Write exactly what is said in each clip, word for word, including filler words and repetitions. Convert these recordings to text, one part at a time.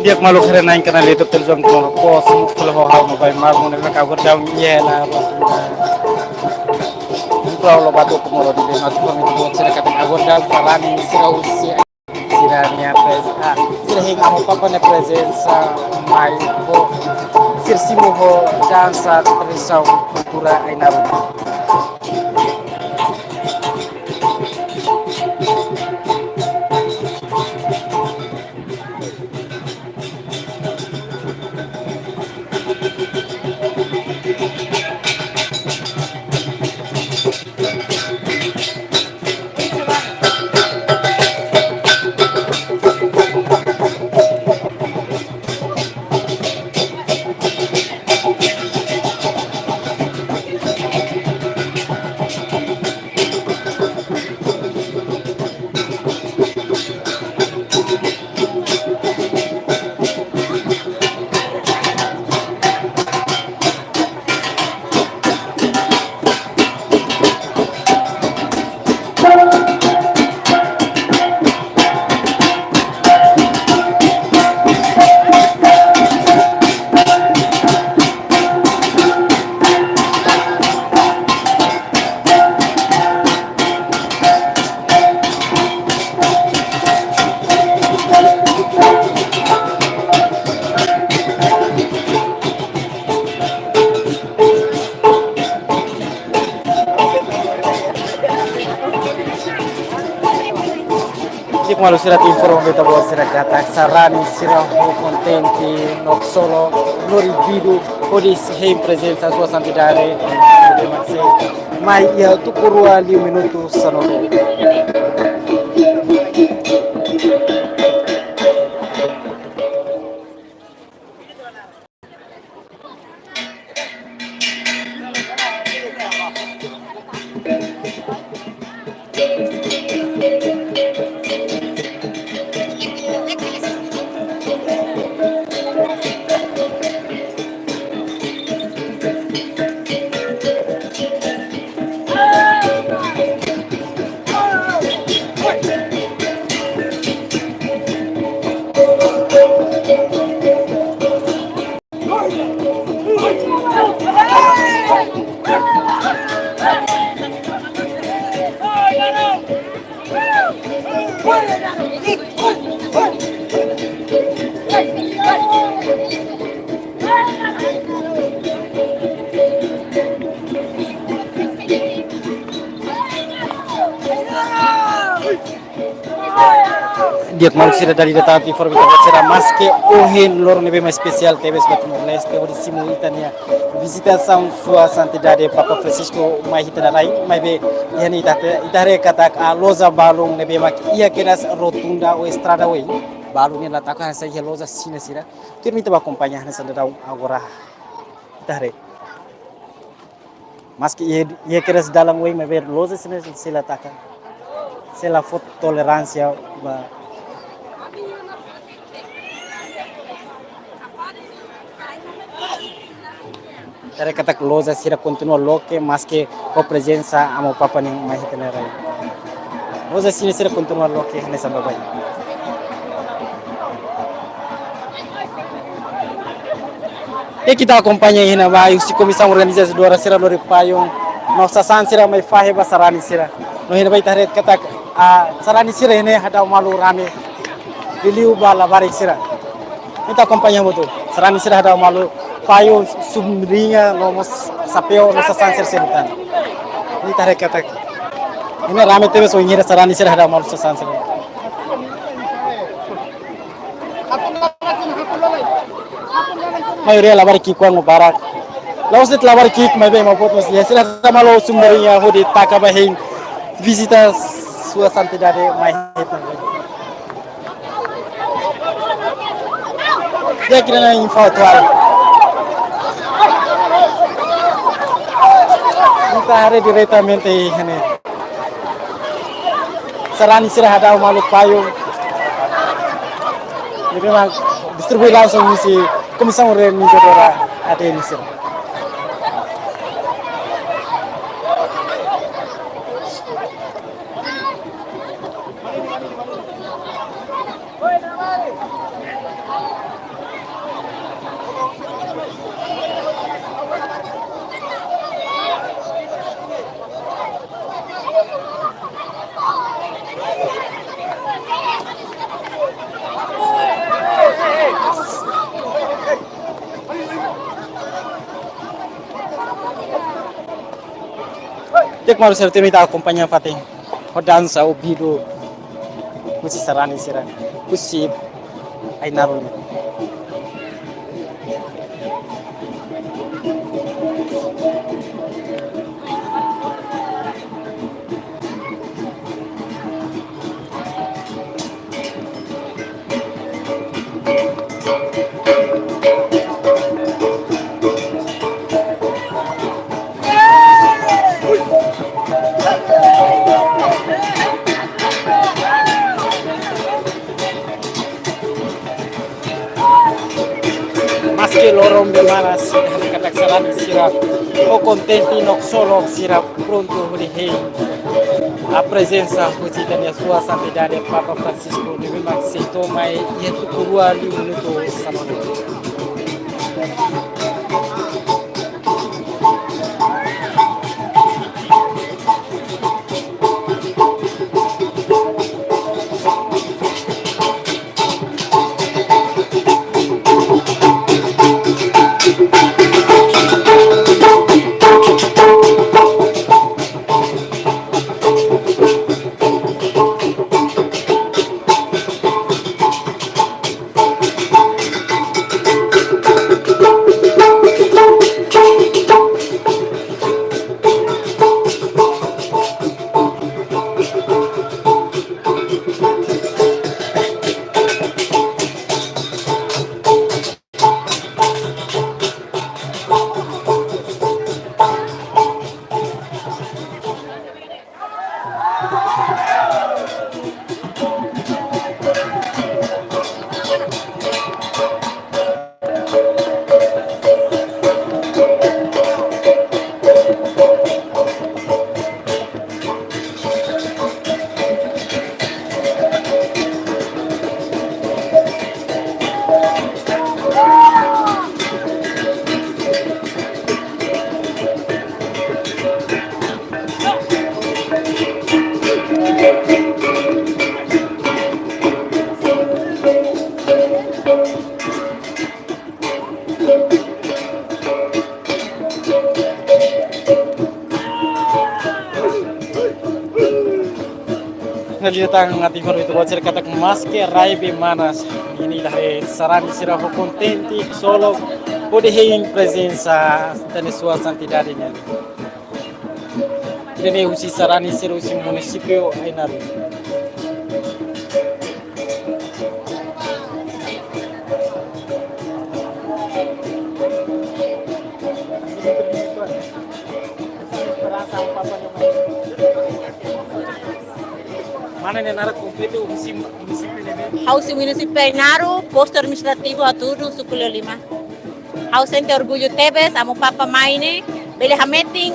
Di'ak maluk haree-na'in kanál YouTube Televizaun Timor Post, mós fali ho ha'u Mabai Marmo, ne'ebé agora daudaun iha hela rotunda. Entaun lobato Comoro di Bema, tu família boot sira katak agora daudaun sarani sira husi sira-nia prez-, ah, sira hein Amu Papa nia prezensa mai ho sira simu ho dansa tradisaun kultura Ainaro. Di'ak maluk sira, atu informa ba ita-boot sira katak sarani sira ho kontente no solo lori bidu hodi hein prezensa Sua Santidade mai iha tuku rua liu minutu sanulu. Di'ak maluk sira, dala ida tan atu informa ba ita-boot sira, maske ohin loron ne'ebé mak espesiál tebes ba Timor-Leste, hodi simu ita-nia vizitasaun Sua Santidade Papa Francisco mai iha ita-nia rai, maibé iha ne'e ita, ita haree katak loja balun ne'ebé mak iha kedas rotunda ou estrada oin, balun ne'e la taka, hanesan iha loja Xina sira. Tuirmai ita bá akompaña hanesan daudaun agora. Ita haree. Maske iha, iha kedas dalan oin, maibé loja Xina sira la taka. Sira la fó toleránsia ba. Ita haree katak loja sira kontinua loke, maske ho prezensa Amu Papa nian mai iha ita-nia rai. Loja Xina sira kontinua loke hanesan baibain. I ita akompaña iha ne'ebá, husi komisaun organizadora sira lori payung no sasán sira mai fahe ba sarani sira. No iha ne'ebá ita haree katak, ah, sarani sira iha ne'e hadau malu rame. Liuliu ba labarik sira. Ita akompaña hamutuk. Sarani sira hadau malu payung, sombriña, no mós xapeu, no sasán sira sira tan. Ita haree katak iha ne'e rame tebes, bainhira sarani sira hadau malu sasán sira. Maioria labarik ki'ik-oan barak. La'ós de'it labarik ki'ik, maibé ema boot mós iha, sira hadau malu sombriña hodi taka ba hein vizita Sua Santidade mai iha ita-nia rai. Di'ak, ida-ne'e info atuál. Ita haree diretamente iha ne'e. Sarani sira hadau malu payung. Ne'ebé mak distribui langsung husi komisaun organizadora A D N sira. Kemarin saya terus akompaña fatin ho dansa, ho bidu, husi sarani sira, husi Ainaro nian. Maske loron be manas, katak sarani sira ho kontente no ksolok sira prontu hodi hein prezensa husi ita-nia Sua Santidade Papa Francisco, ne'ebé mak sei to'o mai iha tuku rua liu minutu sanulu. Nalita ngati baru itu wajar katak maske rai be manas. Ida-ne'e sarani sira ho kontente, ksolok, hodi hein prezensa ita-nia Sua Santidade nian. Ida-ne'e husi sarani sira husi munisípiu Ainaro. Mana ne'e naran kompletu husi munisípiu ne'e? Ha'u husi munisípiu Ainaro, postu administrativu Atudu, suku Leolima. Ha'u sente orgullu tebes, Amu Papa mai ne'e, bele hametin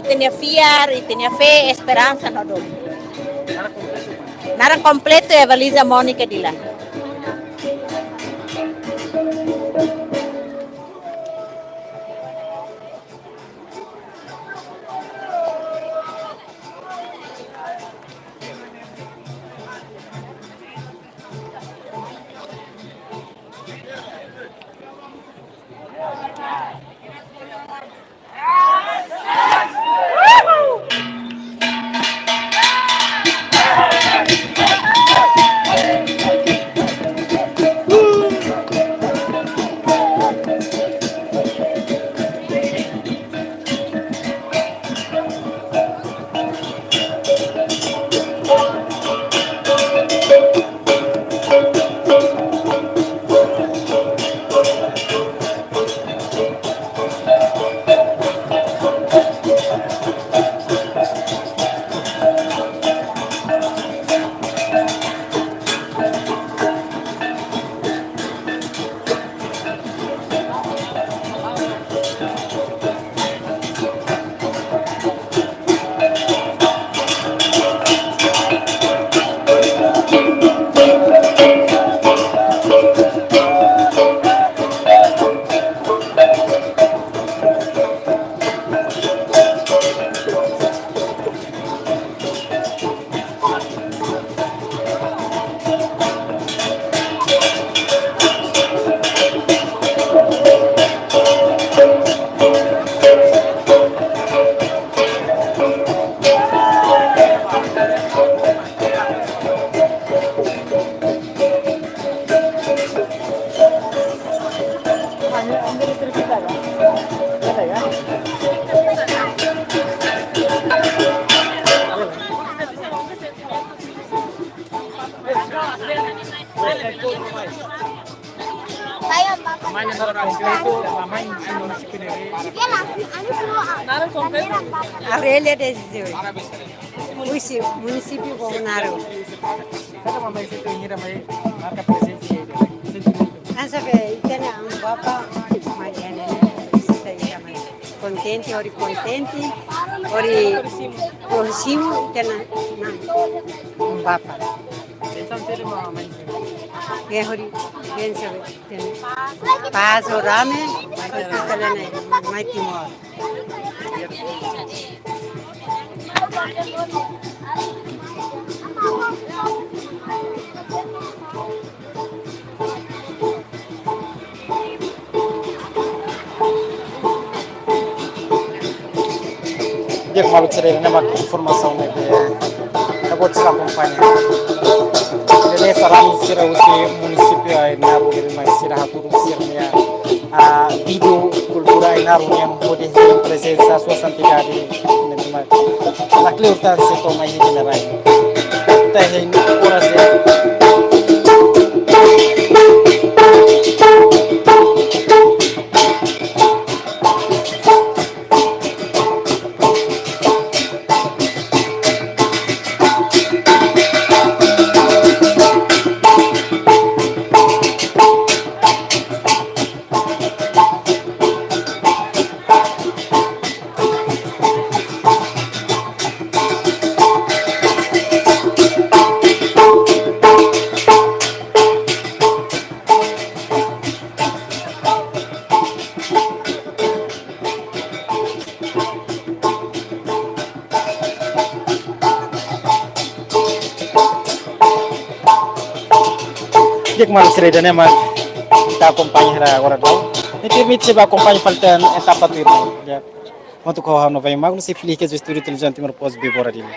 ita-nia fiar, ita-nia fé, esperansa no domin. Naran kompletu Evaliza Mónica Dila. Aman ne'e naran kompletu, aman ensinu na sipinere. Naran kompletu. Aurélia de Jesus. Husi munisípiu Bobonaro. Kada mama isi tu ingira mai marka prezensa ida. Sentimentu. Asa be itana am bapa mai ene. Ita ita mai. Kontente, hori kontente, hori próximo itana na am bapa. Sensasaun saida mama isi? Ke hori bensa be itana. Paz ho dame, mai itana mai Timor. Di'ak maluk sira, ne'e mak informasaun ne'ebé ita-boot sira akompaña. Beleza, sarani sira husi munisípiu Ainaro, ne'ebé mai sira hatudu sira-nia, ah, vídeo kultura Ainaro nian hodi hein prezensa Sua Santidade, ne'ebé mai. La kleur tan se toma hili na rai. Ita hein oras de. Di'ak maluk sira, ida-ne'e mak ita akompaña hela agora daudaun. Ne'e permite sei ba akompaña fali tan etapa tuirmai. Ya. Enkuantu ke ha'u Novain Magno, sei fila iha estúdiu Televizaun Timor Post, Bibora Dili.